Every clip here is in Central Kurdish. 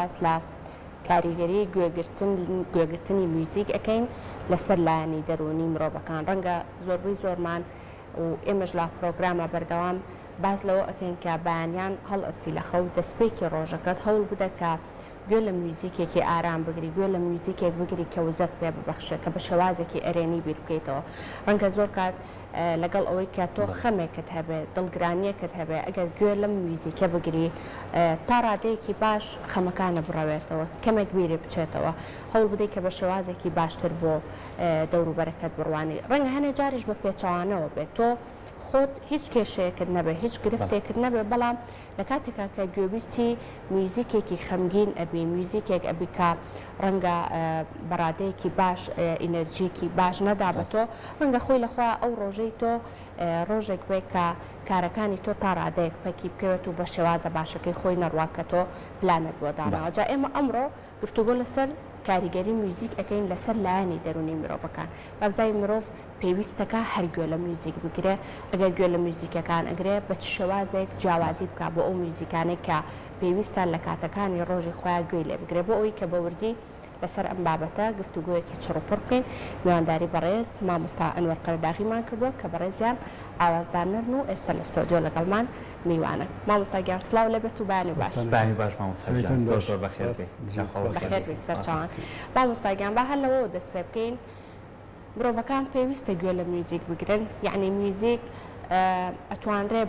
باس لە کاریگەری گوێگرتن گوێگرتنی میوزیک ئەکەین لەسەر لایەنی دەروونی مرۆڤەکان. ڕەنگە زۆربەی زۆرمان و ئێمەش لە پڕۆگرامە بەردەوام باس لەوە ئەکەین کە بەیانیان هەڵئەسی لە خەو دەستپێکی ڕۆژەکەت هەوڵ بدە کە گوێ لە میوزیکێکی ئارام بگری، گوێ لە میوزیکێک بگری کە وزەت پێ ببەخشێ، کە بە شێوازێکی ئەرێنی بیر بکەیتەوە. ڕەنگە زۆر کات لەگەڵ ئەوەی کە تۆ خەمێکت هەبێ، دڵگرانییەکت هەبێ، ئەگەر گوێ لەم میوزیکە بگری، تا ڕادەیەکی باش خەمەکانت بڕەوێتەوە، کەمێک بیرت بچێتەوە. هەوڵ بدەی کە بە شێوازێکی باشتر بۆ دەوروبەرەکەت بڕوانی. ڕەنگە هەنێ جاریش بە پێچەوانەوە بێت، تۆ خۆت هیچ کێشەیەکت نەبێ، هیچ گرفتێکت نەبێ، بەڵام لە کاتێکا کە گوێبیستی میوزیکێکی خەمگین ئەبی، میوزیکێک ئەبی کە ڕەنگە بە ڕادەیەکی باش ئینێرجییەکی باش نەدا بە تۆ، ڕەنگە خۆی لە خۆیا ئەو ڕۆژەی تۆ ڕۆژێک بێ کە کارەکانی تۆ تا ڕادەیەک پەکی بکەوێت و بە شێوازە باشەکەی خۆی نەڕوا کە تۆ پلانت بۆ داناوە. جا ئێمە ئەمڕۆ گفتوگۆ لەسەر کاریگەری میوزیک ئەکەین لەسەر لایەنی دەروونی مرۆڤەکان. با بزانین مرۆڤ پێویستەکا هەر گوێ لە میوزیک بگرێ؟ ئەگەر گوێ لە میوزیکەکان ئەگرێ بە چ شێوازێک جیاوازی بکا بۆ ئەو میوزیکانەی کە پێویستە لە کاتەکانی ڕۆژی خۆیا گوێی لێ بگرێ؟ بۆ ئەوەی کە بە وردی لەسەر ئەم بابەتە گفتوگۆیەکی چڕوپڕ بکەین میوانداری بەڕێز مامۆستا ئەنوەر قەرەداغیمان کردووە کە بەڕێزیان ئاوازدانەرن و ئێستا لە ستۆدیۆ لەگەڵمان میوانە. مامۆستا گیان سڵاو لێبێت و بەیانی باش. بەیانی باش مامۆستا گیان زۆر زۆر بەخێر بێی یاخوا بەخێر بێی سەرچاوان. مامۆستا گیان با هەر لەوەوە دەست پێ بکەین مرۆڤەکان پێویستە گوێ لە میوزیک بگرن یەعنی میوزیک ئەتوانرێ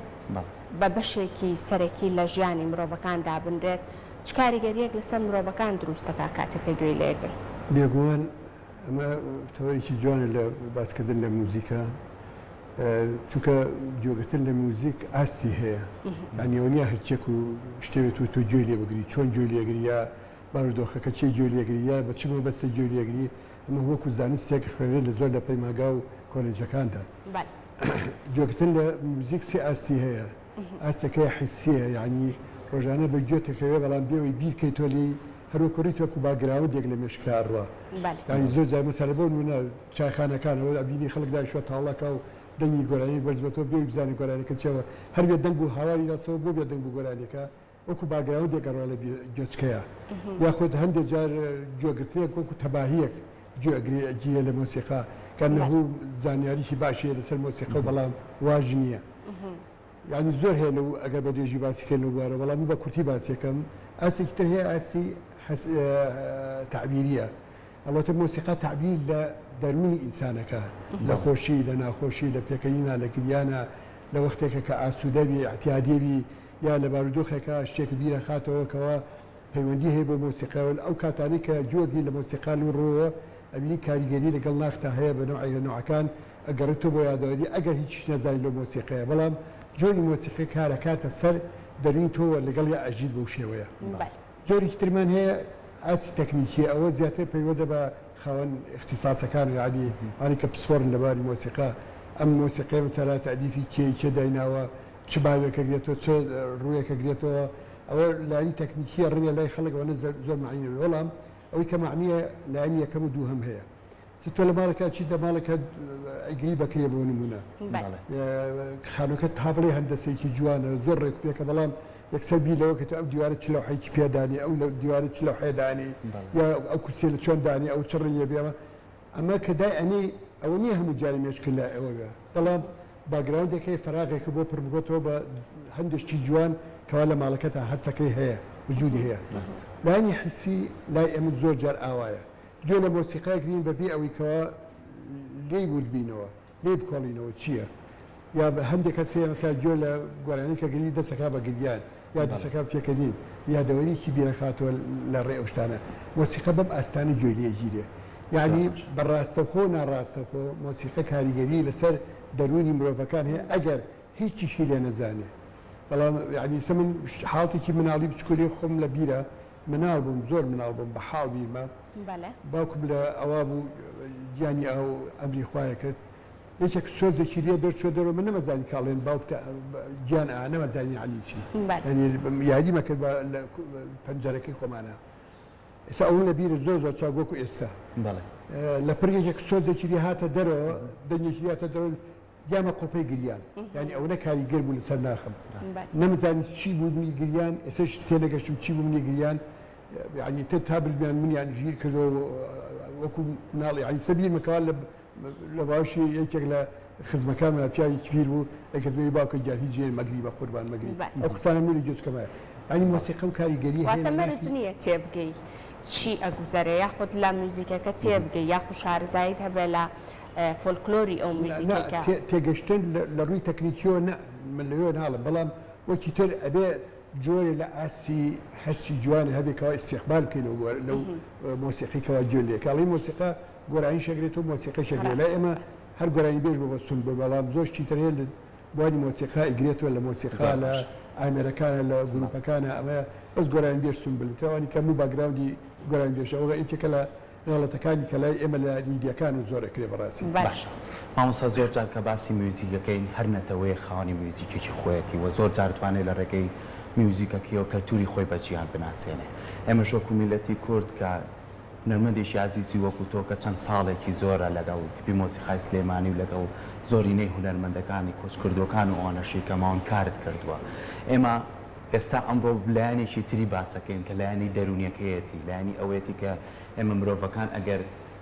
بە بەشێکی سەرەکی لە ژیانی مرۆڤەکان دابنرێت چ کاریگەریەک لەسەر مرۆڤەکان دروست دەکات کاتێک کە گوێی لێگرن؟ بێگومان ئەمە تەوەرێکی جوانە لە باسکردن لە موزیکا چونکە گوێگرتن لە موزیک ئاستی هەیە یانی ئەوە نییە هەرچێک و شتێ بێت و تۆ گوێی لێ بگری چۆن گوێی لێگری یا بارودۆخەکە چیە گوێی لێگری یا بە چ مەبەستێک گوێی لێگری ئەمە وەکو زانستێک خوێنرێت لە زۆر لە پەیمانگا و کۆلێجەکاندا. گوێگرتن لە موزیک سێ ئاستی هەیە، ئاستێک هەیە حیسییە یانی ڕۆژانە بە گوێت ئەکەوێ بەڵام بێ ئەوەی بیر کەیتەوە لێی هەر وەکو ڕیت وەکو background ێک لە مێشکتا ئەڕوا. یانی زۆر جار مەسەلەن بۆ نموونە چایخانەکان ئەوە ئەبینی خەڵک دانیشتووە تاڵەکە و دەنگی گۆرانی بەرز بێتەوە بێ ئەوەی بزانێ گۆرانیەکە چییە هەر بێ دەنگ و هاواری لاچەوە بۆ بێ دەنگ بوو گۆرانیەکە وەکو background ێک ئەڕوا لە گوێچکەیا یاخود هەندێ جار گوێگرتنێک وەکو تەباهیەک گوێ ئەگرێ ئەگیرێ لە مۆسیقا کە نەهو زانیاریی باشی هەیە لەسەر مۆسیقا و بەڵام واش نییە یعنی زۆر هەیە لەو ئەگەر بە درێژی باسی کەین لەو بوارە بەڵام من بە کورتی باسی ئەکەم ئاستێکی تر هەیە ئاستی تەعبیریە ئەڵبەتە مۆسیقا تەعبیر لە دەروونی ئینسانەکە لە خۆشی لە ناخۆشی لە پێکەنینا لە گریانە لە وەختێکە کە ئاسوودە بی ئیعتیادی بی یا لە بارودۆخێکا شتێکت بیر ئەخاتەوە کەوا پەیوەندی هەیە بۆ مۆسیقاوە ئەو کاتانەی کە گوێ ئەگری لە مۆسیقا لەو ڕووەوە ئەبینی کاریگەری لەگەڵ ناختا هەیە بە نەوعێک لە نەوعەکان ئەگەڕێتەوە بۆ یادەوەری ئەگەر هیچیش نەزانی لەو مۆسیقەیە بەڵام جۆری مۆسیقی کار ئەکاتە سەر دەروونی تۆوە لەگەڵیا ئەژیت بەو شێوەیە. جۆرێکی ترمان هەیە ئاستی تەکنیکیە ئەوە زیاتر پەیوەدە بە خاوەن ئیختیساسەکان یەعنی ئەوانەی کە پسپۆڕن لە بواری مۆسیقا ئەم مۆسیقەیە مەسەلا تەئلیفی کێی کێ دایناوە چ باوێک ئەگرێتەوە چ ڕوویەک ئەگرێتەوە ئەوە لایەنی تەکنیکیە ڕەنگە لای خەڵک ئەوەنە زۆر مەعنی نەبێ بەڵام ئەوەی کە مەعنیە لایەنی یەکەم و دووهەم هەیە چ تۆ لە ماڵێکا چیتە ماڵێکە ئەگری بەکرێ بۆ نمونە خانووەکە تا بڵێ هەندەسێکی جوانە زۆر ڕێک پێکە بەڵام یەکسەر بیر لەوە کە ئەو دیوارە چ لەوحەیەکی پێ دانێ ئەو لە دیوارە چ لەوحەیە دانێ یا ئەو کورسیە لە چۆن دانێ ئەو چ ڕەنگێ بێ ئەمە کە دای ئەنێی ئەوە نییە هەموو جارێ مێشکت لای ئەوە بێ بەڵام background ێک هەیە فەراغێکە بۆ پڕ بکەتەوە بە هەندێک شتی جوان کەوا لە ماڵەکەتا هەستەکەی هەیە وجودی هەیە لایەنی حیسی لای ئێمە زۆر جار ئاوایە گوێ لە مۆسیقایەک نین بەبێ ئەوەی کەوا لێی ورد بینەوە لێی بکۆڵینەوە چییە یا هەندێک کەس هەیە مەسەلا گوێ لە گۆرانی کە گری دەسەکا بە گریان یا دەسەکا بە پێکەنین یادەوەریی بیرەخاتەوە لە ڕێ ئەو شتانە مۆسیقا بەم ئاستانە گوێی لێ گیرێ یعنی بە ڕاستەوخۆ و ناڕاستەوخۆ مۆسیقا کاریگەری لەسەر دەروونی مرۆڤەکان هەیە ئەگەر هیچیشی لێ نەزانێ بەڵام یعنی ئیسە من حاڵتێکی مناڵی بچکۆلەی خۆم لە بیرە مناڵ بووم زۆر مناڵ بووم بە حاڵ بیرمە باوکم لە ئەوا بوو گیانی ئاو ئەمری خوایە کرد یەکێک سۆزێکی لێ دەرچوە دەرەوە من نەمەزانی کاڵێن باوکتە گیان ئا نەمەزانی یعنی چی یعنی یاریمە کرد بە پەنجەرەکەی خۆمانە ئێستا ئەوم لە بیرە زۆر زۆر چاک وەکو ئێستا لە پڕ یەکێک سۆزێکی لێ هاتە دەرەوە دەنگێکی لێ هاتە دەرەوە دیامە قوڵپەی گریان یانی ئەوەنە کاریگەر بوو لەسەر ناخم نەمزانی چی بوو منی گریان ئێسش تێنەگەشتم چی بوو منی گریان. یعنی تر تا بردمیان منیان ژیر کردەوە وەکو مناڵ یعنی سە بیرمە کەوا لە لە باوشی یەکێک لە خزمەکانمان پیاوێکی پیر بوو ئەیکردمەوە باوکە گیان هیچ جێ مەگری بە قوربان مەگری ئەو قسانە من لە گوێچکەمایە یعنی مۆسیقا و کاریگەری هەیە واتە لە مەرج ناخی نییە تێبگەی چی ئەگوزەرێ یاخود لە میوزیکەکە تێبگەی یاخود شارەزاییت هەبێ لە فۆلکلۆری ئەو نا میوزیکەی کە. تێگەشتن لە ڕووی تەکنیکیەوە نا من لەوێوە ناڵێم بەڵام وەکی تر ئەبێ جۆرێ لە ئاستی هەستی جوانە هەبێ کەوا ئیستیقبال بکەی لەو لەو مۆسیقی کەوا گوێ لێ کە ئەڵێی مۆسیقا گۆرانیش ئەگرێتەوە مۆسیقیش ئەگرێ لای ڕاستە ئێمە ڕاستە. هەر گۆرانیبێژ بۆ بە سونبول بەڵام زۆر شتی تر هەیە لە بواری مۆسیقا ئەیگرێتەوە لە مۆسیقا زۆر لە باش. ئامێرەکانە لە بەڵێ. گروپەکانە ئەمە بەس گۆرانیبێژ سونبول تاوانی کە هەموو background ی گۆرانیبێژە ئەوە یەکێکە لە غەڵەتەکانی کە لای ئێمە لە میدیاکان و زۆر ئەکرێ بەڕاستی. بەلێ. باشە مامۆستا زۆر جار کە باسی میوزیک ئەکەین هەر نەتەوەیەک خاوەنی میوزیکێکی خۆیەتی وە زۆر جار توانێ لە ڕێگەی میوزیکەکەیەوە کەلتوری خۆی بە جیهان بناسێنێ ئێمەش وەکو میللەتی کورد کە هونەرمەندێکی ئازیزی وەکو تۆ کە چەند ساڵێکی زۆرە لەگەڵ تیپی مۆسیقای سلێمانی و لەگەڵ زۆرینەی هونەرمەندەکانی کۆچکردووەکان و ئەوانەشی کە ماون کارت کردووە ئێمە ئێستا ئەمڕۆ لایەنێکی تری باسەکەین کە لایەنی دەروونیەکەیەتی، لایەنی ئەوەیەتی کە ئێمە مرۆڤەکان ئەگەر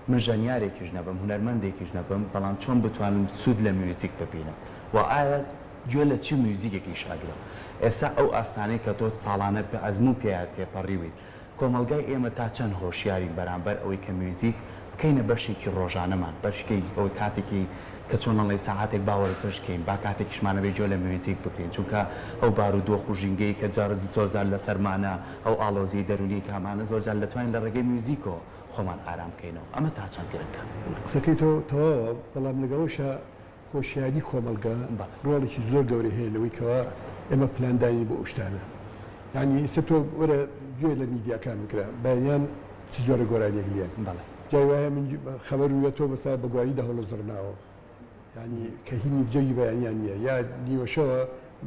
من ژەنیارێکیش نەبم، هونەرمەندێکیش نەبم، بەڵام چۆن بتوانم سوود لە میوزیک ببینم و ئایا گوێ لە چ میوزیکێکیش ئەگرم؟ ئێستا ئەو ئاستانەی کە تۆ ساڵانە بە ئەزموون پێیا تێپەڕیویت، کۆمەڵگای ئێمە تا چەند هۆشیارین بەرامبەر ئەوەی کە میوزیک بکەینە بەشێکی ڕۆژانەمان، بەشێکی ئەوەی کاتێکی کە چۆن ئەڵێی سەعاتێک با وەرزش کەین، با کاتێکیشمان هەبێ گوێ لە میوزیک بگرین، چونکە ئەو بارودۆخ و ژینگەی کە جار زۆرجار لەسەرمانە، ئەو ئاڵۆزیی دەروونیەی کە هەمانە زۆرجار دەتوانین لە ڕێگەی میوزیکەوە خۆمان ئارام بکەینەوە، ئەمە تا چەند گرنگە؟ قسەکەی تۆ تەواوە، بەڵام لەگەڵ ئەوەشا هۆشیاری کۆمەڵگە ڕۆڵێکی زۆر گەورەی هەیە لەوەی کەوا ئێمە پلان دانین بۆ ئەو شتانە یانی ئیستا تۆ وەرە گوێ لە میدیاکان بگرە بەیانیان چ جۆرە گۆرانیەک لێن جای وایە من خەبەرم لە تۆ بەسا بە گواری دەهۆڵ و زڕناوە یانی کە هینی جەوی بەیانیان نییە یا نیوەشەوە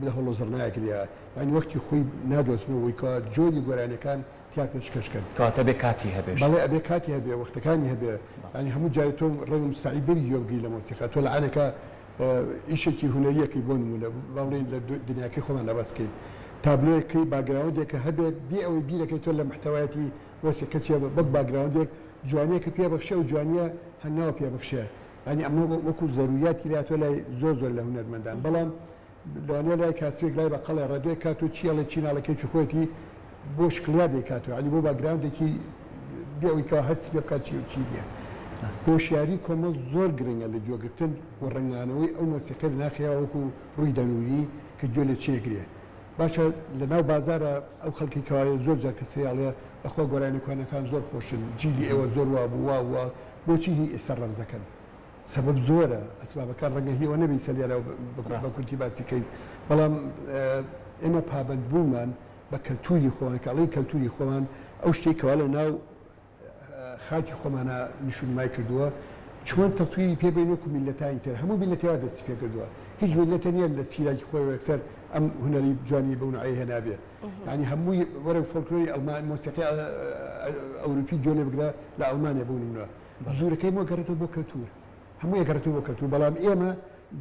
دەهۆڵ و زڕنایەک لێ یانی وەختی خۆی نادۆزنەوەی کەوا جۆری گۆرانیەکان تیا پێشکەش کەن. کەواتە ئەبێ کاتی هەبێ. بەڵێ ئەبێ کاتی هەبێ وەختەکانی هەبێ یانی هەموو جارێ تۆ ڕەنگە مستەعید نەبی گوێ بگری لە مۆسیقا تۆ لە عانێکا ئیشێکی هونەریەکەی بۆ نموونە با بڵێین لە دنیاکەی خۆماندا باس کەین تابلۆیەک کەی background ێکە هەبێت بێ ئەوەی بیرەکەی تۆ لە محتەوایەتی مۆسیقا چیە بەس background ێک جوانیەکە پێ بەخشێ و جوانیە هەنگاو پێ بەخشێ یانی ئەمە وەکوو زەروریاتی لاتوە لای زۆر زۆر لە هونەرمەندان بەڵام لەوانەیە لای کاسبێک لای بەقەڵێ ڕادیۆیەک کات و چی ئەڵێ چی ناڵێ کەیفی خۆیەتی بۆ شکڵیا دەیکات و یانی بۆ background ێکی بێ ئەوەی کەوا هەستی پێ بکات چی و چی نییە. هۆشیاری کۆمەڵ زۆر گرنگە لە گوێگرتن و ڕەنگدانەوەی ئەو مۆسیقیە لە ناخیا وەکو ڕووی دەروونی کە گوێ لە چی ئەگرێ. باشە لە ناو بازارا ئەو خەڵکەی کەوا زۆر جار کەسێ ئەڵێ بەخوا گۆرانی کۆنەکان زۆر خۆشن جیلی ئێوە زۆر وابوو وا و وا بۆچی هی ئێستا ڕەفزەکەن؟ سەبەب زۆرە ئەسبابەکان ڕەنگە هی ئەوە نەبێت لێرە بە کورتی باسی کەین بەڵام ئێمە پابەندبوونمان بە کەلتوری خۆمان کە ئەڵێین کەلتوری خۆمان ئەو شتێک کەوا لە ناو خاکی خۆمانە نشونمای کردووە چۆن تەتویری پێ بین وەکو میللەتانی تر هەموو میللەتێ وا دەستی پێ کردووە هیچ میللەتێ نییە لە چیراکی خۆی یەکسەر ئەم هونەری جوانی بەو نوعەی هێنابێ یعنی هەمووی وەرە فۆلکلۆری ئەڵمان مۆسیقی ئەوروپی گوێ لێ بگرە لە ئەڵمانیا بۆ نمونە زورەکەی بۆ گەڕێتەوە بۆ کەلتور هەمووی ئەگەڕێتەوە بۆ کەلتور بەڵام ئێمە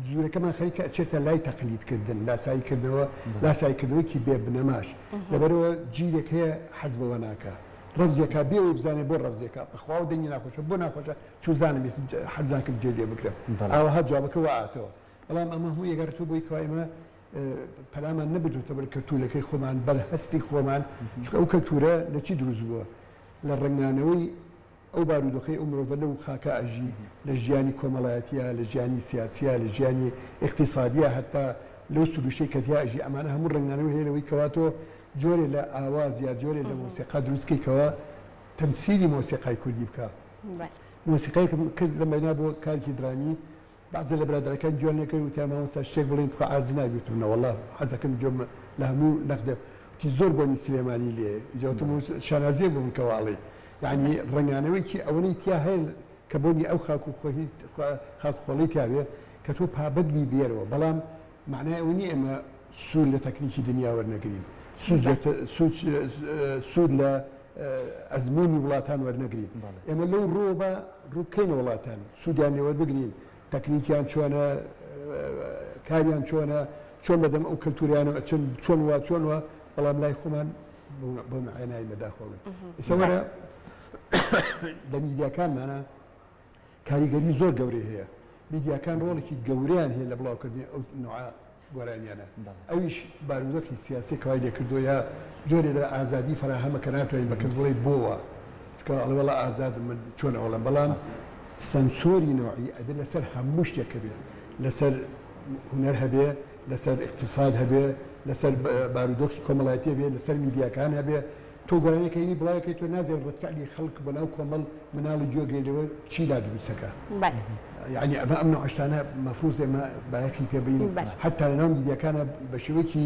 زورەکەمان خەریکە ئەچێتە لای تەقلید کردن لاسایی کردنەوە لاسایی کردنەوەیکی بێ بنەماش لەبەرەوە جیلێک هەیە حەز بەوە ناکا ڕەفزێکا بێ ئەوەی بزانێ بۆ ڕەفزێکا بەخوا و دەنگی ناخۆشە بۆ ناخۆشە چوزانم حەز ناکەم گوێ لێ بگرم ئاوەها جوابەکە وا ئاتەوە بەڵام ئەمە هەمووی ئەگەڕێتەوە بۆی کەوا ئێمە پەلامان نەبردووتە بەر کەلتورەکەی خۆمان بەر هەستی خۆمان چونکە ئەو کەلتورە لە چی دروست بووە لە ڕەنگدانەوەی ئەو بارودۆخەی ئەو مرۆڤە لەو خاکە ئەژی، لە ژیانی کۆمەڵایەتییا، لە ژیانی سیاسییا، لە ژیانی ئیقتیسادییا، هەتا لەو سروشتەی کە تیا ئەژی، ئەمانە هەموو ڕەنگدانەوەی هەیە لەوەی کەوا تۆ جۆرێ لە ئاواز یا جۆرێ لە مۆسیقا دروست کەی کەوا تەمسیلی مۆسیقای کوردی بکا. مۆسیقایەکم کرد لەم بەینا بۆ کارێکی درامی، بەعزێ لە برادەرەکان گوێیان لێ کرد وتیان مامۆستا شتێک بڵێین تخوا عاجز نابی وتم نەوەڵا حەزەکەم گوێم لە هەموو نەقدێک وتی زۆر بۆنی سلێمانی لێیە ئینجا وتم شانازییە بۆ من کە وا ئەڵێی یەعنی ڕەنگانەوەیەکی ئەوەنەی تیا هەیە کە بۆنی ئەو خاک و خۆی خاک و خۆڵەی تیا بێ کە تۆ پابەند بی بێرەوە بەڵام مەعنای ئەوە نییە ئێمە سوود لە تەکنیکی دنیا وەرنەگرین سوود سوود لە ئەزموونی وڵاتان وەرنەگرین ئێمە لەو ڕووە با ڕوو بکەینە وڵاتان سوودیان لێ وەربگرین تەکنیکیان چۆنە کاریان چۆنە چۆن بەدەم ئەو کەلتوریانەوە ئەچن چۆن وا چۆن وا بەڵام لای خۆمان. بۆ نوعەیە ناوی بەداخەوە ئێستا وەرە لە میدیاکانمانە کاریگەری زۆر گەورەی هەیە میدیاکان ڕۆڵێکی گەورەیان هەیە لە بڵاوکردنی ئەو نوعە گۆرانیانە ئەویش بارودۆخی سیاسی کەوای لێکردووە یا جۆرێ لە ئازادی فەراهەمە کە ناتوانین بە کەس بڵێی بۆ وا چونکە ئەڵێ وەڵا ئازادم من چۆن ئەوڵێم بەڵام سەنسۆری نەوعی ئەبێ لەسەر هەموو شتێک هەبێ لەسەر هونەر هەبێ لەسەر ئیقتیساد هەبێ لەسەر بارودۆخی کۆمەڵایەتی هەبێ لەسەر میدیاکان هەبێ تۆ گۆرانیەک هەینی بڵاوەکەی تۆ نازانی ڕەد فعلی خەڵک بۆ ناو کۆمەڵ مناڵی گوێ گرێ لەوە چی لا دروستەکا بەلێ. یەعنی ئەمە ئەم نوعە شتانە مەفروز ئێمە بایەخی پێ بەین بەلێ. حەتا لە ناو میدیاکانا بە شێوەیەکی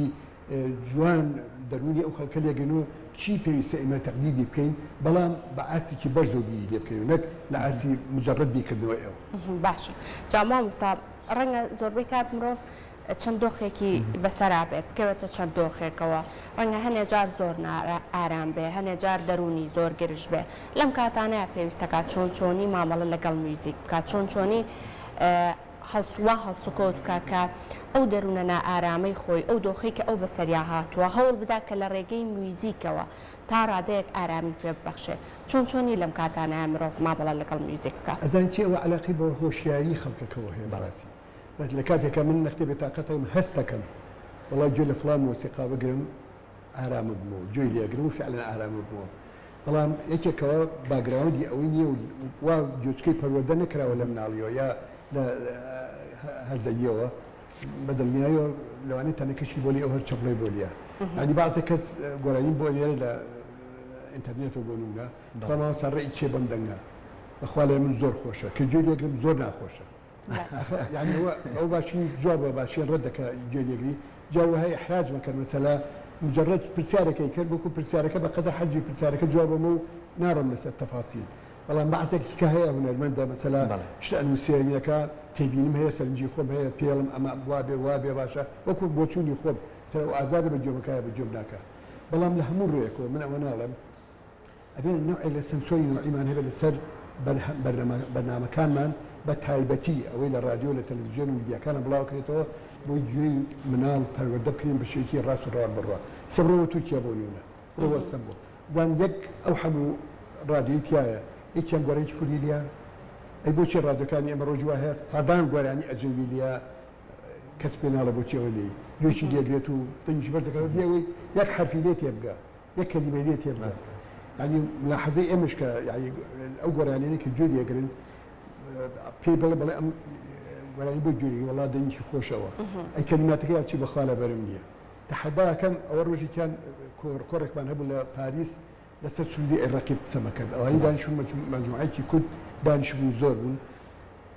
جوان دەروونی ئەو خەڵکە لێگەن و چی پێویستە ئێمە تەقلیدی بکەین بەڵام بە ئاستێکی بەرزەوە بیری لێ بکەین نەک لە ئاستی مجەڕەد بیرکردنەوەی ئەو. باشە جا مامۆستا ڕەنگە زۆربەی کات مرۆڤ چەند دۆخێکی بەسەرا بێت، بکەوێتە چەند دۆخێکەوە، ڕەنگە هەنێ جار زۆر ئارام بێ، هەنێ جار دەروونی زۆر گرژ بێ، لەم کاتانەیا پێویستەکا چۆن چۆنی مامەڵە لەگەڵ میوزیک بکا، چۆن چۆنی وا هەڵسوکەوت بکا کە ئەو دەروونە نائارامەی خۆی، ئەو دۆخەی کە ئەو بەسەریا هاتووە، هەوڵ بدا کە لە ڕێگەی میوزیکەوە تا ڕادەیەک ئارامی پێ ببەخشێ. چۆن چۆنی لەم کاتانەیا مرۆڤ مامەڵە لەگەڵ میوزیک بکا؟ ئەزانی چی ئەوە عەلاقەی بە هۆشیاری خەڵکەکەوە هەیە بەڕاستی. بەس لە کاتێکا من نەختێ بێتاقەتم هەست دەکەم وەڵا گوێ لە فڵان مۆسیقا بگرم ئارام ئەبمەوە گوێی لێ ئەگرم و فعلەن ئارام ئەبمەوە بەڵام یەکێکەوە background ی ئەوەی نییە و وا گوێچکەی پەروەردە نەکراوە لە مناڵیەوە یا لە هەرزەییەوە بە دڵنیایەوە لەوانەیە تەنەکەشی بۆ لێ ئەو هەر چەپڵەی بۆ لێیە یانی بەعزێ کەس گۆرانیم بۆ ئەنێرێ لە ئینتەرنێتەوە بۆ نمونە تخوا مامۆستا ڕێی چیە بەم دەنگە بەخوا لای من زۆر خۆشە کە گوێ لێگرم زۆر ناخۆشە یانی ئەوە ئەو باشی جواب بە باشی ڕەت دەکا گوێ لێگری جا وەها ئیحراج مەکەن مەسەلا مجرد پرسیارەکەی کرد وەکو پرسیارەکە بە قەدەر حەجمی پرسیارەکە جوابەمە و ناڕۆم لەسەر تەفاسیل بەڵام بەعزێکی کە هەیە هونەرمەندە مەسەلا شت ئەنووسێ یەکە تێبینیم هەیە سەرنجی خۆم هەیە پێڵم ئەمە وابێ وابێ باشە وەکو بۆچوونی خۆم تر ئەو ئازادە بە گوێمەکایە بە گوێم ناکا بەڵام لە هەموو ڕوویەکەوە من ئەوە ناڵێم ئەبێ نەوعێک لە سنسۆری نەوعیمان هەبێت لەسەر بەرنامەکانمان بە تایبەتی ئەوەی لە ڕادیۆ لە تەلەفزیۆن و میدیاکانە بڵاوکرێتەوە بۆی گوێی مناڵ پەروەردە بکرێن بە شێوەیەکی ڕاست و ڕەوان بڕوا ئیستا بڕۆوە تورکیا بۆ نمونە بڕۆوە ئەستەنبوڵ بزان یەک ئەو هەموو ڕادیۆی تیایە یەکیان گۆرانیی کوردی لیە ئەی بۆچی ڕادیۆکانی ئێمە ڕۆژی وا هەیە سەدان گۆرانی ئەجنبی لیە کەس پێ ناڵێ بۆچی ئەوە لێی گوێشی لێگرێت و دەنگیشی بەرز دەکاتەوە بێ ئەوەی یەک حەرفی لێ تێبگا. یەک کەلیمەی لێ تێبگا یانی ملاحەزەی ئێمەش کە یانی ئەو گۆرانیانەی کە گوێ لێگرن پێی بڵێ بڵێ ئەم گۆرانی بۆ گوێ لێگری وەڵا دەنگی خۆشەوە ئەی کەلیماتەکەی چی بەخوا لەبەرم نییە تەحەداکەم ئەوە ڕۆژێکیان کۆڕ کۆڕێکمان هەبوو لە پاریس لەسەر سرودی ئەی ڕەقیب قسەمە کرد ئەوانی دانیشتبوون مەجموعەیەکی کورد دانیشتبوون زۆر بوون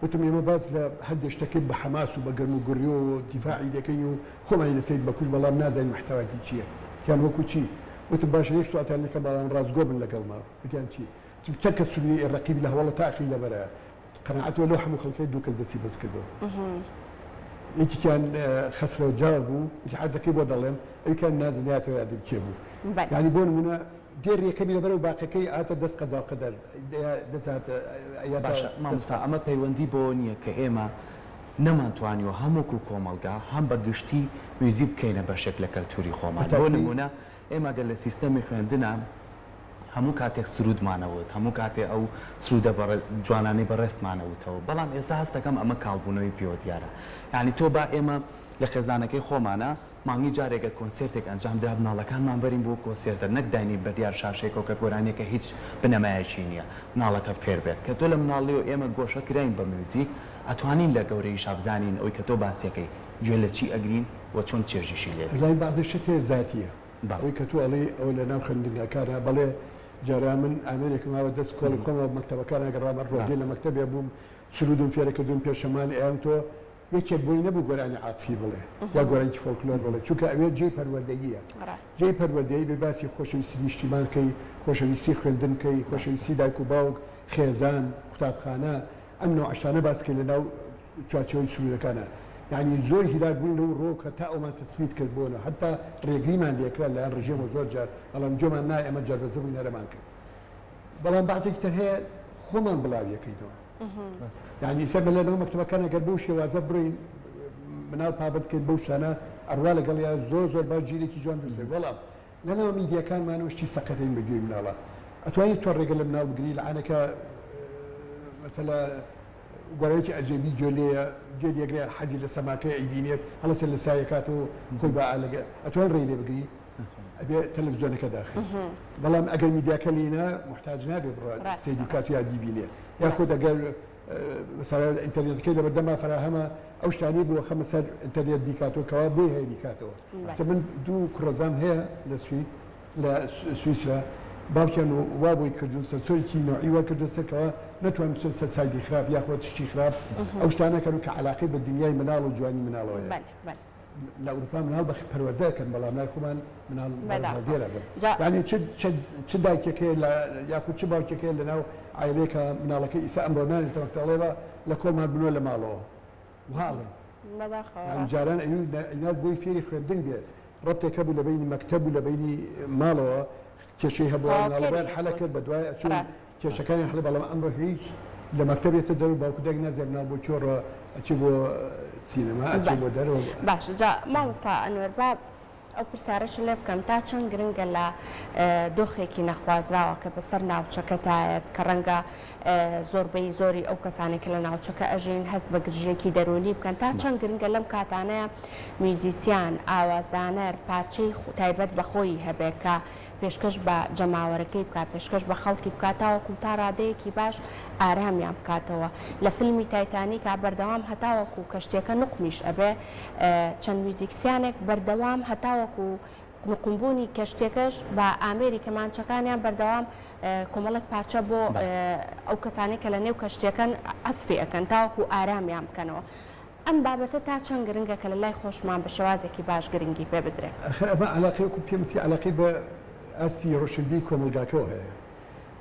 وتم ئێمە باس لە هەندێ شت دەکەین بە حەماس و بە گەرم و گوڕیەوە و دیفاعی دەکەین و خۆمانی لەسەری بەکوشت بەڵام نازانین محتەواکی چییە وتیان وەکو چی؟ وتم باشە یەک سوالتان لێکەم بەڵام ڕاستگۆ بن لەگەڵما وتیان چی؟ وتم چەند کەس سروودی ئەی ڕەقیب لە هەوەڵە تا ئاخری لەبەرە قەناعەتەوە لەو هەموو خەڵکەی دوو کەس دەستی بەرز کردەوە یەکێکیان خەسرەو جاف بوو وتی حەزەکەی بۆ دەڵێم ئەویکیان نازم نایەتەوە یادم کێ بوو یانی بۆ نموونە دێر یەکەمی لەبەرە و باقیەکەی هاتە دەست قەزا و قەدەر دەست هاتە ئەیاتە باشە مامۆستا ئەمە پەیوەندی بەوە نییە کە ئێمە نەمانتوانیوە هەم وەکو کۆمەڵگا هەم بە گشتی میوزیک بکەینە بەشێک لە کەلتوری خۆمان بۆ نمونە ئێمە گەر لە سیستەمی خوێندنا هەموو کاتێک سرودمان ئەوت هەموو کاتێ ئەو سرودە جوانانەی بەڕێزتمان ئەوتەوە بەڵام ئێستا هەست دەکەم ئەمە کاڵبوونەوەی پێوە دیارە یانی تۆ با ئێمە لە خێزانەکەی خۆمانا مانگی جارێک گەر کۆنسێرتێک ئەنجام درا مناڵەکانمان بەرین بۆ کۆنسێرتە نەک داینین بە دیار شاشەیەکەوە کە گۆرانیەکە هیچ بنەمایەکی نیە مناڵەکە فێر بێت کە تۆ لە مناڵیەوە ئێمە گۆشە کراین بە میوزیک ئەتوانین لە گەورەیشا بزانین ئەوەی کە تۆ باسیەکەی گوێ لە چی ئەگرین و چۆن چێژیشی لێ ئەزانی بەعزێ شت هەیە زاتیە بەڵێ. ئەوەی کە تۆ ئەڵێی ئەوە لە ناو خوێندنگاکانا بەڵێ جاران من ئامێرێکم ماوە دەست کۆڵی خۆمەوە مەکتەبەکانا گەڕامە ڕۆژێ لە ڕاستە. مەکتەبێ بووم سرودم فێرەکردوون پێشەمان ئەیان تۆ یەکێک بۆی نەبوو گۆرانی عاتفی بڵێ یا گۆرانیی فۆلکلۆر بڵێ، چونکە ئەوێ جێی پەروەردەییە. جێی پەروەردەیی بێ باسی خۆشەویستی نیشتیمان کەی، خۆشەویستی خوێندن کەی، خۆشەویستی دایک و باوک، خێزان، قوتابخانە، ئەم نەوعە شتانە باس کەی لە ناو چوارچێوەی سروودەکانا. یەعنی زۆر هیلاک بووین لەو ڕووەوە کە تا ئەومان تەسبیت کرد بۆ نە هەتا ڕێگریمان لێکرا لەلایەن ڕژێمەوە زۆر جار، بەڵام گوێمان نا ئێمە جەربەزە بووین هەرەمان کرد. بەڵام بەعزێکی تر هەیە خۆمان بڵاویەکەینەوە. یانی ئیستا بە لەناو مەکتەبەکان ئەگەر بەو شێوازە بڕۆین مناڵ پابەند کەین بەو شتانە ئەڕوا لەگەڵیا زۆر زۆر باش جیلێکی جوان دروست دەبێت بەڵام. لەناو میدیاکانمانەوە شتی سەقەتین بە گوێی مناڵە ئەتوانی تۆ ڕێگە لە مناڵ بگری لەعانەکە مەسەلە گۆرانیەکی ئەجنەبی گوێ لێیە گوێ لێگرێ حەزی لە سەماکەی ئەیبینێت هەڵەسێ لە سایەکات و خۆی با ئالەگە ئەتوان ڕێی لێ بگری ئەبێ تەلەفزیۆنەکە داخی بەڵام ئەگەر میدیاکە لێنا محتاج نابێ بڕات سەیری کات یا بیبینێ یاخود ئەگەر مەسەلەن ئینتەرنێتەکەی لەبەردەما فەراهەمە ئەو شتانەی بۆ خەمە سەر ئینتەرنێت بیکاتەوە کەوا بۆی هەیە بیکاتەوە من دوو کوڕەزام هەیە لە سوید لە سویسرا باوکیان وا بۆی کردوون سەنسۆرێکی نەوعی وا کردووە سەر کەوا نەتوان بچن سەر سایدی خراپ یاخود شتی خراپ ئەو شتانە کەن کە عەلاقەی بە دنیای مناڵ و جوانی مناڵەوە هەیە. لە ئەوروپا مناڵ بە پەروەردە ئەکەن بەڵام لای خۆمان مناڵ هەڵدێرە بن یانی چ چ چ دایکێک هەیە لە یاخود چ باوکێک هەیە لەناو عایلەیەکە مناڵەکەی ئیسا ئەمڕۆ نانێتە مەکتەب ئەڵێ با لە کۆڵمان بنووە لە ماڵەوە وها ئەڵێن بەداخەوە یانی جاران ئەوی ئەینارد بۆی فێری خوێندن بێ ڕەبتێک هەبوو لە بەینی مەکتەب و لە بەینی ماڵەوە کێشەی هەبوو مناڵەکەیان حەل ئەکرد بە دوای ئەچوون کێشەکانیان حەل بەڵام ئەمڕۆ هیچ لە مەکتەب یەتە دەرەوە باوک و دایک نازانێ مناڵ بۆ کوێ ڕۆ ئەچێ بۆ سینەما ئەچێ بۆ دەرەوە. باشە جا مامۆستا ئەنوەر با ئەو پرسیارەشت لێ بکەم تا چەند گرنگە لە دۆخێکی نەخوازراوە کە بەسەر ناوچەکەتایەت کە ڕەنگە زۆربەی زۆری ئەو کەسانەی کە لە ناوچەکە ئەژین هەست بە گرژییەکی دەروونی بکەن تا چەند گرنگە لەم کاتانەیە میوزیسیان، ئاوازدانەر، پارچەی تایبەت بە خۆی هەبێ کە پێشکەش بە جەماوەرەکەی بکات، پێشکەش بە خەڵکی بکات تاوەکو تا ڕادەیەکی باش ئارامیان بکاتەوە. لە فیلمی تایتانیکا بەردەوام هەتاوەکو کەشتیەکە نوقمیش ئەبێ چەند میوزیکسیانێک بەردەوام هەتاوەکو نوقمبوونی کەشتیەکەش بە ئامێری کەمانچەکانیان بەردەوام کۆمەڵێک پارچە بۆ ئەو کەسانەی کە لە نێو کەشتیەکەن عەزفی ئەکەن تاوەکو ئارامیان بکەنەوە. ئەم بابەتە تا چەند گرنگە کە لە لای خۆشمان بە شێوازێکی باش گرنگی پێ بدرێ؟ ئاخر ئەمە عەلاقەی وەکو پێم وتی عەلاقەی بە ئاستی ڕۆشنبیری کۆمەڵگاکەوە هەیە.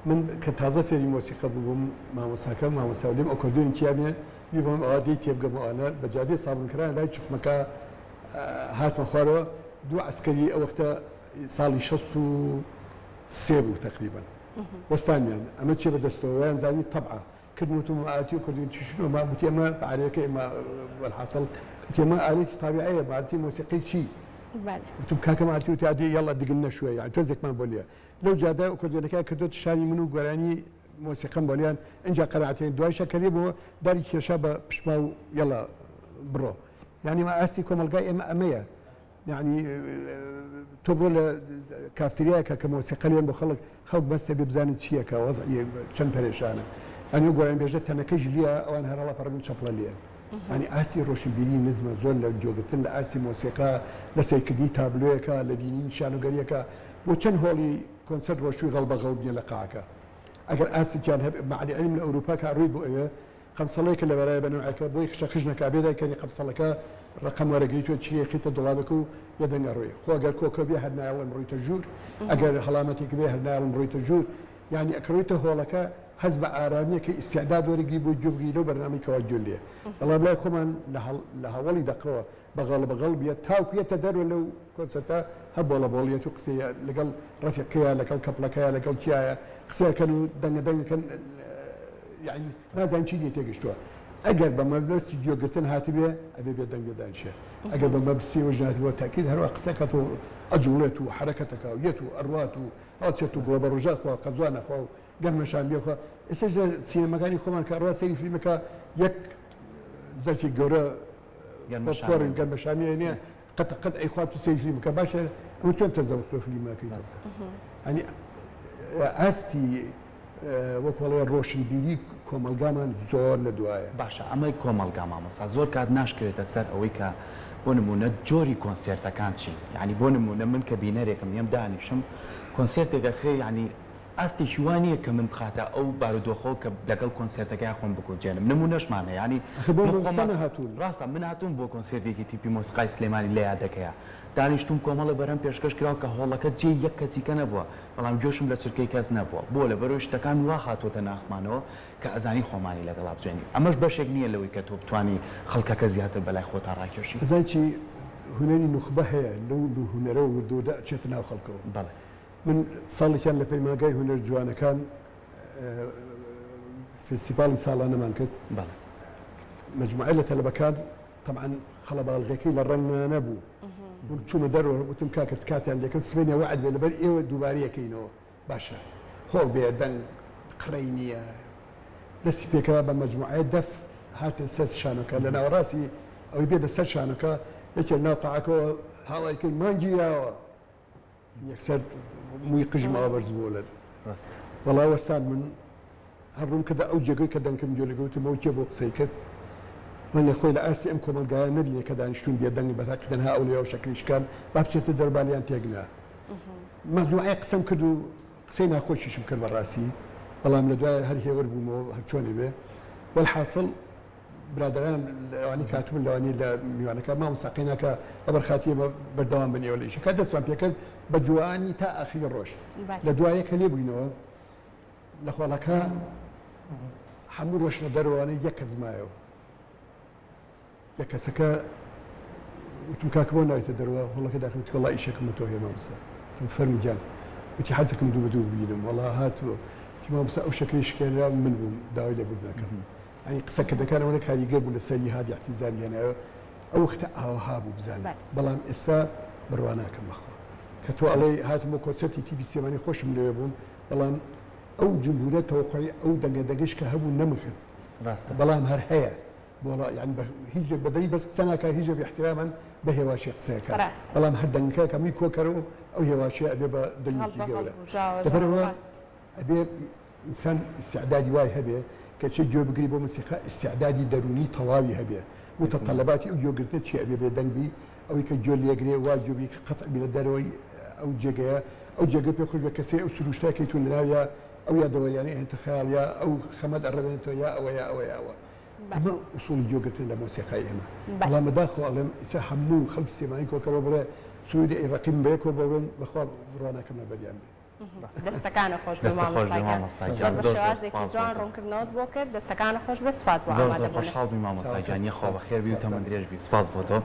من کە تازە فێری مۆسیقا بووبووم مامۆستاکەم مامۆستا ولیم ئەکۆردیۆنێکی یامێ بیبم ئەوە دێی تێبگەم و ئەوانە بە جادەی سابونکەران لای چوخمەکە هاتمە خوارەوە دوو عەسکەری ئەو وەختە ساڵی 63 بوو تەقریبەن وەستانیان ئەمە چیە بە دەستەوە وایان زانی تەبعە کردم وتم ئاتی و کردم چی شنۆ ما وتی ئەمە بە عەرەبەکە ئێمە وەلحاسڵ وتی ئەمە ئالەتی تابیعەیە ئالەتی مۆسیقی چی وتم کاکە ئاتی وتی ئادی یەڵا دگن نەشوێ یانی تۆزێکمان بۆ لێ لەو جادە ئۆکۆردیۆنەکەیان کردۆتە شانی من و گۆرانی مۆسیقەم بۆ لێیان ئینجا قەناعەتیان دوایشە کە لێ بۆ داری کێشا بە پشما و یەڵا بڕۆ یانی ئەمە ئاستی کۆمەڵگای ئێمە ئەمەیە یعنی تۆ بڕۆ لە کافتریایەکە کە مۆسیقا لێن بۆ خەڵک خەڵک بەستە بێ بزانن چییە کە وەزعی چەند پەرێشانە ئەنیۆ گۆرانیبێژە تەنەکەیش لیە ئەوان هەر هەڵەپەڕن و چەپڵە لێن یعنی ئاستی ڕۆشنبیری نزمە زۆر لە گوێگرتن لە ئاستی مۆسیقا لە سەیرکردنی تابلۆیەکە لە بینینی شانۆگەریەکە بۆ چەند هۆڵی کۆنسێرت ڕۆشتووی غەڵبە غەڵب نیە لە قاعەکە ئەگەر ئاستێکیان هەبێ مەعلی عیلم لە ئەوروپا کە ئەڕۆی بۆ ئەوێ قەمسەڵەیەکە لە بەرایە بە نەوعێکە بۆی خشە خش نەکا بێ دایکەنی قەمسەڵەکە ڕەقەم وەرەگری تۆ چی ئەخیتە دوڵابەکە و بێ دەنگ ئەڕۆی خۆ ئەگەر کۆکە بێ هەر نایەڵم ڕۆیتە ژوور ئەگەر هەڵامەتێک بێ هەر نایەڵم ڕۆیتە ژوور یانی ئەکە ڕۆیتە هۆڵەکە هەست بە ئارامیەکەی ئیستعداد وەرەگری بۆ گوێ بگری لەو بەرنامەی کەوا گوێ لێ بەڵام لای خۆمان لە هەڵ لە هەوەڵی دەقەوە بە غەڵبە غەڵب یە تاوکو یەتە دەرەوە لەو کۆنسێرتە هەر بۆڵە بۆڵیەت و قسەیە لەگەڵ ڕەفیقەکەیا لەگەڵ کەپڵەکەیا لەگەڵ کیایە قسە ئەکەن و دەنگە دەنگ ئەکەن یانی نازانین چی لێ تێگەشتووە ئەگەر بە مەبەستی گوێگرتن هاتبێ ئەبێ بێ دەنگ بێ دانیشێ ئەگەر بە مەبستی ئەوەش نەهاتبێ تەئکید هەروا قسە ئەکات و ئەجوڵێت و حەرەکەت ئەکا و یەت و ئەڕوات و هەڵچێت و گوڵە بەڕۆژە ئەخوا قەزوان ئەخوا و گەرمەشان بێخوا ئێستاش لە سینەماکانی خۆمان کە ئەڕوا سەیری فیلمەکە یەک زەرفی گەورە پۆپکۆرن گەرمەشامی ئەنێ قەت قەت ئەیخوات و سەیری فیلم بکە باشە ئەمە چۆن تەزەوق تۆ فلیمەکەی ئەنی ئاستی وەک وەڵێ ڕۆشنبیری کۆمەڵگامان زۆر لە دوایە. باشە ئەمەی کۆمەڵگا مامۆستا زۆر کات ناشکەوێتە سەر ئەوەی کە بۆ نموونە جۆری کۆنسێرتەکان چین یانی بۆ نموونە من کە بینەرێکم یەم دانیشم کۆنسێرتێک ئەکرێ یانی ئاستێکی وا نییە کە من بخاتە ئەو بارودۆخەوە کە لەگەڵ کۆنسێرتەکەیا خۆم بگونجێنم نموونەشمان هەیە یانی ئەخە بۆ من خۆم مۆسیقا نەهاتوون. ڕاستە من هاتووم بۆ کۆنسێرتێکی تیپی مۆسیقای سلێمانی لە یادەکەیا دانیشتووم کۆمەڵێ بەرهەم پێشکەش کراوە کە هۆڵەکە جێی یەک کەسی کە نەبووە بەڵام گوێشم لە چرکەی کەس نەبووە بۆ لەبەرئەوەی شتەکان وا هاتووەتە ناخمانەوە کە ئەزانی خۆمانی لەگەڵا بجوێنین ئەمەش بەشێک نییە لەوەی کە تۆ بتوانی خەڵکەکە زیاتر بەلای خۆتا ڕاکێشی. ئەزانی چی هونەری نوخبە هەیە لەو هونەرەوە وردە وردە ئەچێتە ناو خەڵکەوە. بەڵێ. من ساڵێکیان لە پەیمانگای هونەر جوانەکان فستیڤاڵی ساڵانەمان کرد. بەڵێ. مەجموعەی لە تەلەبەکان تەبعەن قەڵەباڵغیەکەی لە ڕەنگا نەبوو. من چوومە دەرەوە وتم کاکە تکاتان لێکەم سبەینێ وەعد بێ لەبەر ئێوە دووبارەی ئەکەینەوە باشە هۆڵ بێ دەنگ قڕەی نییە دەستی پێکرا بە مەجموعەیە دەف هاتە سەر شانۆکە لە ناوەڕاستی ئەوەی بێ بە سەر شانۆکە یەکێ لە ناو قاعەکەوە هاواری کرد مان گیراوە یەکسەر مووی قژم ئاوا بەرز بووە لە ڕاستە. وەڵا وەستان من هەر ڕووم کردە ئەو جێگەی کە دەنگم گوێ لێ گوتم ئەو کێ بۆ قسەی کرد ڕەنگە خۆی لە ئاستی ئەم کۆمەڵگایە نەبینێ کە دانیشتوون بێدەنگ بە تاقی تەنها ئەو لەوێ شەکری شکان با بچێتە دەر با لێیان تێک نا مەجموعەیەک قسەم کرد و قسەی ناخۆشیشم کرد بەڕاستی بەڵام لە دوای هەر هێور بوومەوە هەر چۆنێ بێ وەلحاسڵ برادەران لەوانی کاتبوون لەوانی لە میوانەکە مامۆستا قەیناکە لەبەر خاتری ئێمە بەردەوام بن ئێوە لە ئیشەکە دەستمان پێکرد بە جوانی تا ئاخری ڕۆشت لە دوایە کە لێ بووینەوە لە خۆڵەکە هەموو ڕۆشنە دەرەوانە یەک کەس مایەوە یەک کەسەکە وتم کاکە بۆ نایتە دەرەوە هۆڵەکە داخل وتی وەڵا ئیشێکم بە تۆ هەیە مامۆستا وتم فەرموو گیان وتی حەزەکەم دوو بە دوو ببینم وەڵا هاتووە وتی مامۆستا ئەو شەکرەی شکێنرا من بووم داوای لێبوردن ئەکەم یانی قسەکردنەکان ئەوەنە کاریگەر بوو لەسەری هادی اعتیزاری هێنایەوە ئەو وەختە ئاوەها بوو بزانە بەڵام ئێستا بڕوا ناکەم بەخوا کە تۆ ئەڵێی هاتم بۆ کۆنسێرتی تیپی سلێمانی خۆشم لەوێ بووم بەڵام ئەو جمهورە تەوەقوعی ئەو دەنگە دەنگەش کە هەبوو نەمکرد ڕاستە بەڵام هەر هەیە بۆڵا یانی بە هیچ بە دەنگی بەرز قسە ناکا هیچ بە ئیحتیرامەن بە هێواشی قسە ئەکا ڕاستە. بەڵام هەر دەنگەکە کە هەمووی کۆکەرەوە ئەو هێواشیە ئەبێ بە هەڵ دەنگێکی بە هەڵ گەورە بوو ژاوە ژاو لەبەرئەوە ڕاستە. ئەبێ ئینسان ئیستعدادی وای هەبێ کە چێ گوێ بگری بۆ مۆسیقا ئیستعدادی دەروونی تەواوی هەبێ متطلباتی ئەو گوێگرتنە چیە ئەبێ بێدەنگ بی ئەوەی کە گوێ لێگرێ وا گوێ بگری کە قەتع بی لە دەرەوەی ئەو جێگەیە ئەو جێگە پێ خۆش بێ کە سەیر ئەو سروشتە ئەکەیت و لەناویا ئەو یادەوەریانەی ئەهێنتە خەیاڵ یا ئەو خەمەت ئەڕەوێنێتەوە یا ئەوە یا ئەوە یا ئەوە ئەمە ئوسوڵی گوێگرتنە لە مۆسیقای ئێمە بەڵام بەداخەوە ئەڵێم ئیستا هەموو خەڵکی سلێمانی کۆکەرەوە بڵێ سروودی ئەی ڕەقیبم بەیەکەوە بڵێن بەخوا بڕوا ناکەم لەبەریان بێ. دەستەکانت خۆش بێ مامۆستا گیان زۆر بە شێوازێکی جوان ڕوونکردنەوەت بۆ کرد دەستەکانت خۆش بێ سوپاس بۆ زۆر زۆر ئامادەبوونت. خۆشحاڵ بووین مامۆستا گیان یەخوا بەخێر بی و تەمەن درێژ بی سوپاس بۆ تۆ.